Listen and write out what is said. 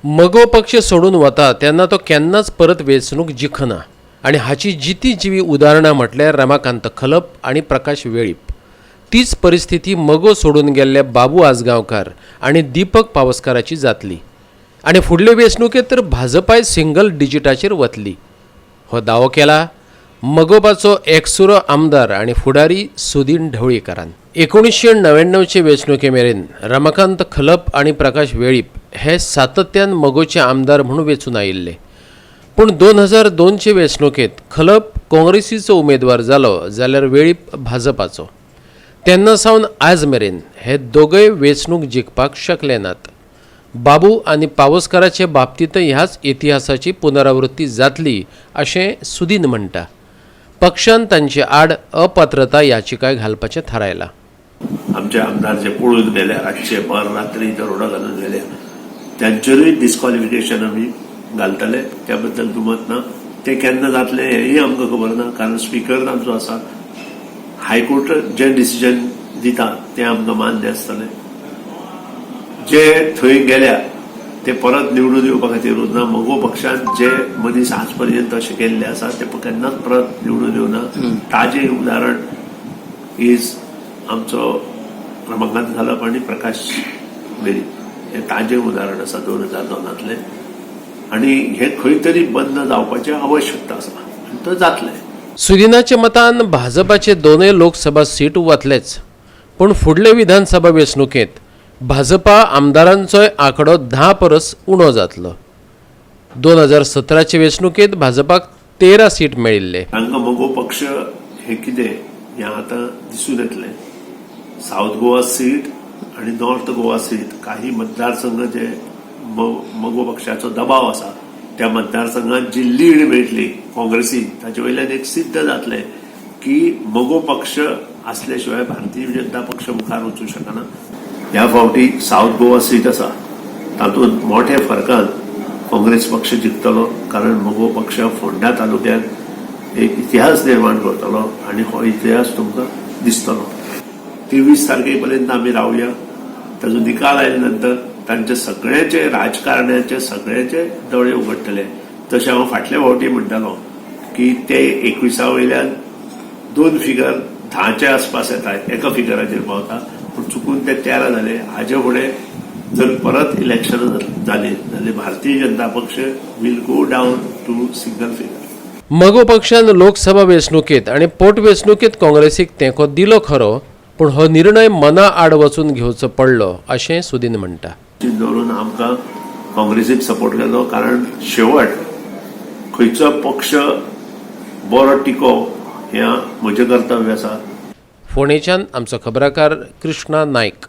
मगो पक्ष सोडून वता तेन्ना तो केन्नाच परत वेंचणूक जिखना आनी हाची जिती जिवी उदाहरणां म्हटल्यार रमाकांत खलप आनी प्रकाश वेळीप. तीच परिस्थिती मगो सोडून गेल्ले बाबू आजगांवकार आनी दीपक पावसकाराची जातली आनी फुडले वेंचणुकेंत तर भाजपाय सिंगल डिजिटाचेर वतली. हो दावो केला मगोपाचो एकसुरो आमदार आनी फुडारी सुदीन ढवळीकारान. 1999चे वेंचणुके मेरेन रमाकांत खलप आनी प्रकाश वेळीप हे सातत्यान मगोचे आमदार म्हणून वेंचून आयिल्ले. पूण 2002चे वेंचणुकेंत खलप काँग्रेसीचो उमेदवार जालो जाल्यार वेळीप भाजपाचो. तेन्ना सावन आज मेरेन हे दोगय वेंचणूक जिखपाक शकले नात. बाबू आनी पावसकाराचे बाबतींतय ह्याच इतिहासाची पुनरावृत्ती जातली अशें सुदीन म्हणटा. पक्षान तांचे आड अपात्रता याचिका घालपाचें थारायलां. आमचे आमदार जे पळून गेले, रातचे भर रात्री दरोडा घालून गेले, त्यांचेरूय डिस्क्वॉलिफिकेशन आमी घालतले. त्या बद्दल दुमत ना. ते केन्ना जातले हेंय आमकां खबर ना, कारण स्पीकर तांचो आसा. हायकोर्ट जे डिसिजन दिता तें आमकां मान्य आसतलें. जे थंय गेल्या ते परत निवडून येवपा खातीर उरना. मगो पक्षान जे मनीस आज पर्यंत अशे केल्ले आसा ते केन्नाच परत निवडून येवना. ताजें उदाहरण is आमचो रमाकांत खलप आनी प्रकाश वेळीप. हें ताजें उदाहरण आसा 2002तलें आनी हें खंय तरी बंद जावपाची आवश्यकता आसा आनी तो जातलें. सुदिनाच्या मतान भाजपाचे दोनय लोकसभा सीट वतलेच, पूण फुडले विधानसभा वेंचणुकेंत भाजपा आमदारांचोय आंकडो 10 परस उणो जातलो. 2017चे वेंचणुकेंत भाजपाक 13 सीट मेळिल्ले. तांकां मगो पक्ष हे कितें हें आतां दिसून येतलें. सावथ गोवा सीट आनी नॉर्थ गोवा सीट, काही मतदारसंघ जे मगो पक्षाचो दबाव आसा, त्या मतदारसंघात जी लीड मेळटली काँग्रेसीक, ताचे वयल्यान एक सिद्ध जातलें की मगो पक्ष आसल्या शिवाय भारतीय जनता पक्ष मुखार वचूं शकना. ह्या फावटी सावथ गोवा सीट आसा, तातूंत मोठ्या फरकान काँग्रेस पक्ष जिखतलो, कारण मगो पक्ष फोंडा तालुक्यात एक इतिहास निर्माण करतलो आनी हो इतिहास तुमकां दिसतलो. 23 तारखे पर्यंत आमी रावया. ताजो निकाल आयले नंतर तांचे सगळ्याचे, राजकारण्याचे सगळ्याचे दोळे उगडटले. तशें हांव फाटल्या फावटी म्हणटालो की ते 21 वयल्यान दोन फिगर 10च्या आसपास येता, एका फिगराचेर पावता, पूण चुकून ते 13 जाले. हाजे फुडें जर परत इलेक्शन जाली जाल्यार भारतीय जनता पक्ष will go down to single figure. मगो पक्षान लोकसभा वेंचणुकेंत आनी पोटवेंचणुकेंत काँग्रेसीक तेंको दिलो खरो, पूण हो निर्णय मना आड वचून घेवचो पडलो अशें सुदीन म्हणटा. दवरून आमकां काँग्रेसीक सपोर्ट केलो, कारण शेवट खंयचो पक्ष बरो टिको हें म्हजें कर्तव्य आसा. फोंडेच्यान आमचो खबराकार कृष्णा नायक.